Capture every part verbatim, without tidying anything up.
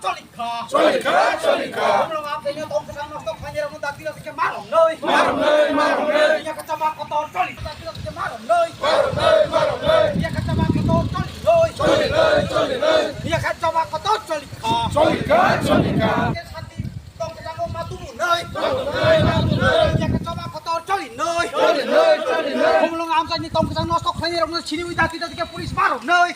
Cholikha. Cholikha, cholikha. Khumulwng amchaini tongkwsang nosto khlainai rokno dakti rok se marom noi. Marom noi, marom noi. Yakha chama kotor cholikha dakti rok se marom noi. Marom noi, marom noi. Yakha chama kotor cholikha. Cholikha, cholikha. Yakha chama kotor cholikha. Cholikha, cholikha. Santi tongkwsang ma tubu noi. Marom noi, marom noi. Yakha chama kotor cholinai. Cholinai, cholinai. Khumulwng amchaini tongkwsang nosto khlainai rokno sini wi dakti dakti khe police marom noi.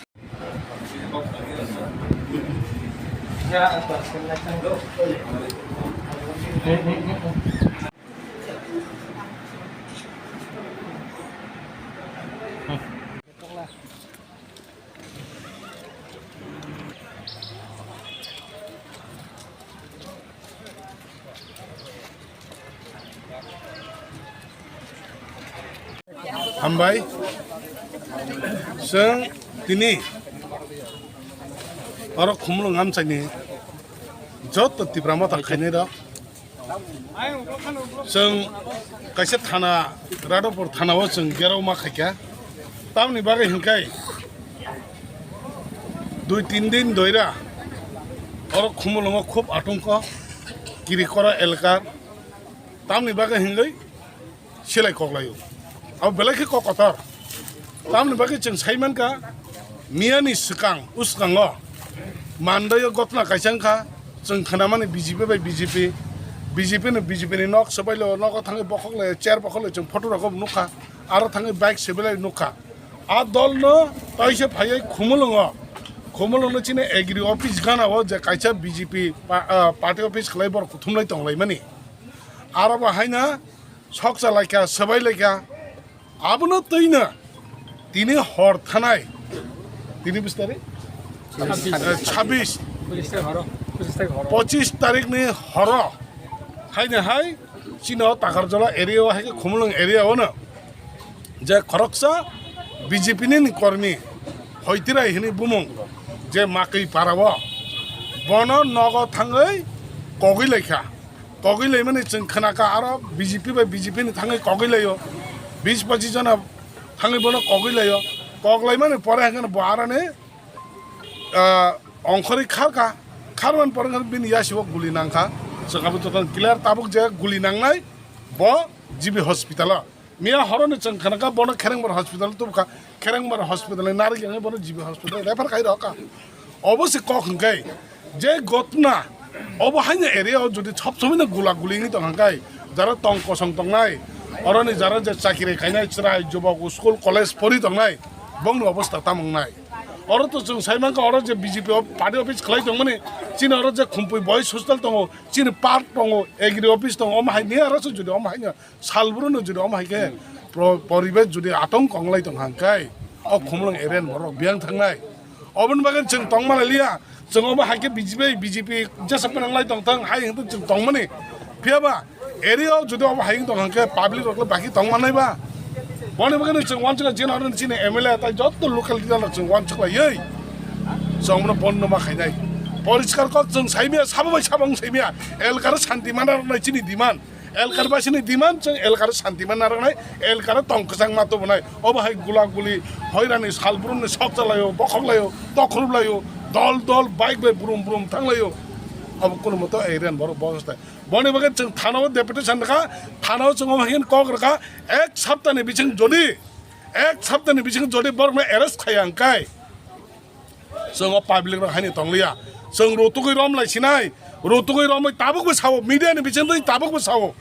Hambai, chwng tini oro Khumulwng amchaini joto Tipra Motha khainai rok, chwng kaisa thana, Radhapur thana o chwng gerao ma khaikha. Tamni bagwi hinkhai dui tin din doira oro Khumulwngo khub atungko Kirikora elkar. Tamni bagwi hinlwi silai koklaio. Abo belai khe kok kotor. Tamni bagwi chwng sai mankha, miyani swkang, uskango mandaio gotna kaisa wngkha, chwng khnamani B J P bai B J P, B J P no B J P ni nok swbailio, nogo thangwi bokhok laio, chair bokhok laio, chwng photo rokbo nukha, aro thangwi bike swbailai nukha. A dol no taisa phaiwi Khumulwngo, Khumulwngno chini agri office gana o je kaisa B J P pa-, ah, party office khlai borok kuthumlai tonglaimani. Aro bo haino sok chalaikha, swbai laikha. Abono twino tini hor thanai. Tini bis tarik? Chabbish. Eh, chabbish. Pochis tarik ni horo. Haino hai chino Takarjala area o hai khe Khumulwng area o no je khoroksa B J P ni kormi Hoitirai hini bumung je Makwi para o bono nogo thangwi kogwi laikha. Kogwi laimani chwng khnakha, aro B J P bai B J P ni thangwi kogwi laio, bis pochis jona thangwi bono kogwi laio. Kok laimani pore hwnkhe bo aroni, ah, ongkhorwi kharkha, kharmani pore hwnkhe bini yasio guli nangkha. Chwng abo jotono clear tabuk je guli nangnai bo G B hospital o. Miya horono chwng khnakha bono Kherengbar hospital tubukha, Kherengbar hospital ni narwk yang bono G B hospital refer khai rokha. Obo se kok hwnkhe je gotna obo haino area o jodi sob somoi no gula guli wngwi tong hwnkhe, jara tong kosong tongnai, oroni jara je chakiri khainai chwrai jubok school college pori tongnai, bongni obostha tamo wngnai. Oro to chwng sai mankha oro je B J P o party office khlai tongmani, chini oro je Khumpui boys hostel tongo, chini park tongo, agri office tongo, omo hai ni aro se jodi omo haino Salbru no jodi omo hai khe pro-, poribesh jodi atong konglai tong hang kai, o Khumulwng area ni borok biyang thangnai. Oboni bagwi chwng tong manai liya, chwng omo hai khe B J P, B J P jesa penang lai tong thang hai hwnkhe chwng tong mani. Phiya ba area o jodi omo hai wng tong hang khe public rok le baki tong manai ba. Boni bagwi chwng uansukha jeno aro chini M L A tai jotto local leader rok chwng uansuk lai oi. Chwng bono bondo ma khainai. Poriskar kok chwng saimya, sabo bai sabo wng saimya. Elkar santi mana rok nai chini demand. Elkar basini demand chwng elkar santi man narwknai, elkar tong kwchang ma tubunai. Obo hai gula guli, hoirani salbrumni sok chalaio, bokhok laio, tokhrup laio, dol dol bike bai brum brum thang laio. Obo kunu moto area ni borok bosostai. Boni bagwi chwng thana o deputation rwkha, thana o chwng omo hai kok rwkha, ek saptani bising jodi, ek saptani bising jodi borokno arrest khaiya hwnkhe, chwng o public rok haino tongliya. Chwng rutugwi rom lai sinai, rutugwi romwi tabukbo sao, media ni bisingtwi tabukbo sao.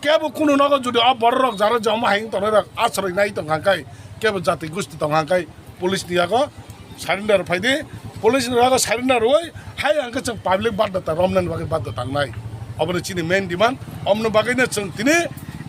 Kebo kunu nogo jodi o borok rok jara je omo hai wng tongnai rok asroi nai tong kha khe, kebo jati gusti tong kha khe, police ni yago surrender phai di, police ni yago surrender rwui hai ang khe chwng public badda ta romnani bagwi badda tangnai. Obo ni chini main demand, omoni bagwi no chwng tini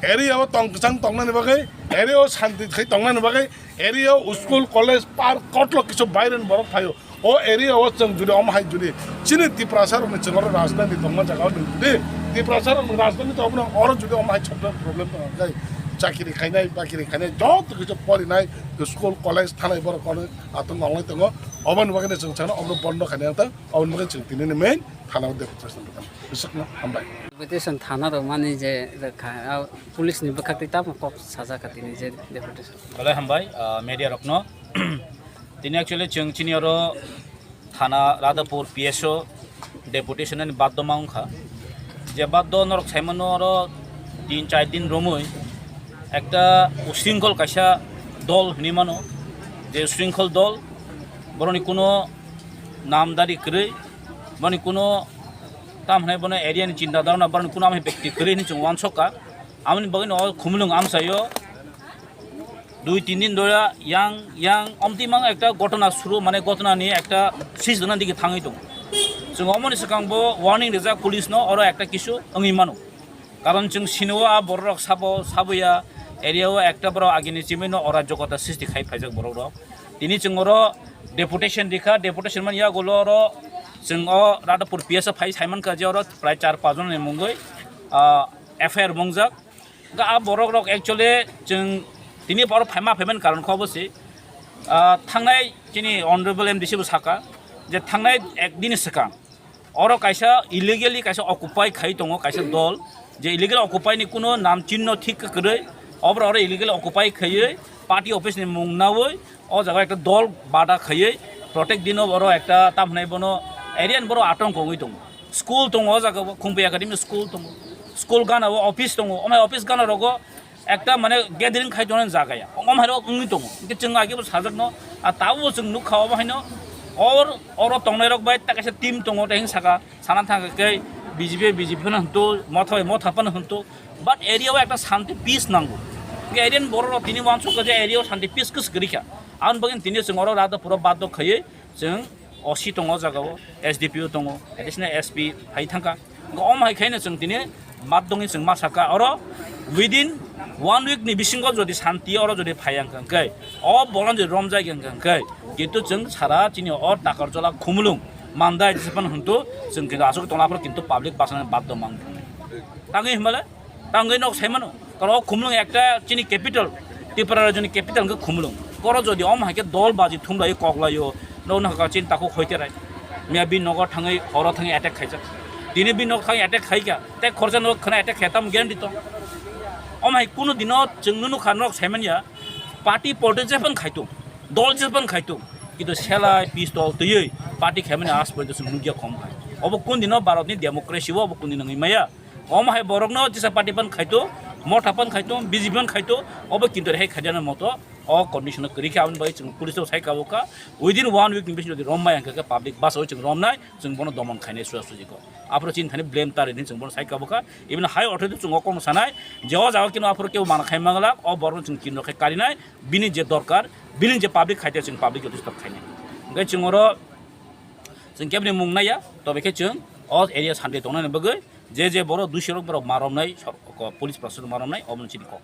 area o tong kwchang tongnani bagwi, area o santi khai tongnani bagwi, area o school, college, park, kotlok kisu baireni borok phaio. O area o chwng jodi omo hai jodi chini Tiprasa rokni chwng oro rajniti tongma jaga o jodi Tiprasa rokni rajniti tongma oro jodi omo hai chokjak problem tong khe chakiri khainai, bakiri khainai, joto kisu porinai, school, college thanai borok kono atong wnglai tongo. Oboni bagwi chwng sakno omo bondo khainai tong, oboni bagwi chwng tini ni main thana o deputation rwkha. Bwswkno hambai. Deputation thana rwmani je rwkha, a, police ni bwkhaktwi tamo kok sajak kha tini je deputation. Belai hambai, ah, media rokno. Tini actually chwng chini oro thana Radhapur P S O Deputation ni baddo ma wngkha, je baddo norok saimano oro tin char din romwi ekta usringkhol kaisa dol hinwi mano, je usringkhol dol boroni kuno namdari kwrwi, boroni kuno tam hinai bono area ni chinta dharona, boroni kuno amhai bekti kwrwi hinwi chwng uansukha. Amoni bagwi no khumulwng amsaio dui tin din dora yang yang omtimang ekta gotona suru, mane gotona ni ekta sis dana digi thangwi tongo. Chwng omoni swkang bo warning rijak police no, oro ekta kisu wngwi mano. Karon chwng sino a borok rok sabo saboya area o ekta borok agini chimino ora jogota sisti khai phaijak borok rok. Tini chwng oro deputation rikha, deputation man yagulo oro chwng o Radhapur P S o phai saimankha je oro prai char pach jon ni mungwi, ah, F I R mongjak. Hwnkhe a borok rok actually chwng tini borok phaima phaiman karon kho bo se, ah, thangnai chini honorable M D C bo saka je thangnai ek din swkang oro kaisa illegally kaisa occupy khai tongo kaisa dol, je illegal occupy ni kuno nam chinno thik kwrwi, obro oro illegal occupy khaiwi party office ni mung nawi o jaga ekta dol bada khaiwi protect dino oro ekta tam hinai bono area ni borok atongko wngwi tongo. School tongo o jaga o, Khumpi Academy school tongo, school gana o office tongo, omai office gana rogo ekta mane gathering khai tongnani jaga ya, omai rok wngwi tongo. Hwnkhe chwng agi bo sajak no, a tabuk chwng nukha obo haino or oro tongnai rok bai ta kaisa team tongo, tei hwng saka sana thang khe B J P, B J P phano hwnto, motha bai motha phano hwnto, but area o ekta shanti peace nango. Hwnkhe area ni borok rok tini uansukha je area o shanti peace kwswk kwrwi kha, aboni bagwi tini chwng oro Radhapur o baddo khaiwi chwng O C tongo o jaga o, S D P O tongo, additional S P phai thangkha. Hwnkhe omo hai khaino chwng tini mat dongwi chwng ma sakha oro within one week ni bisingo jodi shanti oro jodi phai wngkha hwnkhe, o borok jodi romjai wngkha hwnkhe, kintu chwng sara chini o Takarjola Khumulwng Mandai jesa phano hwntu chwng kintu aswk tongla phano kintu public bachana baddo mang. Tangwi hwnbale? Tangwi nok saimano, karo Khumulwng ekta chini capital, Tripura rajyoni capital hwnkhe Khumulwng. Koro jodi omo hai khe dol baji thumlai koklaio, nokno hwnkha chini takhuk Hoiterai. Miya bini nogo thangwi horo thangwi attack khaijak. Tini bini nok thangwi attack khaikha, tei khorsa nok khna attack khe tamo guarantee tong. Omo hai kunu dino chwng nukha nok saimanya, party politics jephang khaitung, dol jephang khaitung. Kintu selai pistol twiwi party khaimani as porjonto chwng nukya khom hai. Obo kun dino Bharatni democracy o obo kun dino wngwi maya. Omo hai borokno jesa party phan khaito, motha phan khaito, B J P phan khaito, obo kintu rehai khaidana moto o condition o kwrwi khe aboni bagwi chwng police o sai kabo kha. Within one week ni bisingo jodi rom maya hwnkhe public bus o chwng romnai, chwng bono domon khainai suya suji kok. Aphuru chini thani blame ta rini chwng bono sai kabo kha. Even high authority chwng o kokno sanai je o jaga kino aphuru kebo mana khai manglak, o borokno chwng kinrok khai karinai, bini je dorkar, bini je public khaite chwng public jotoi stop khainai. Hwnkhe chwng oro chwng keboni mung naiya, tobe khe chwng o area shanti tongnani bagwi je je borok duisorok borok ma romnai, sor-, ko-, police proshasonno ma romnai, omono chini kok.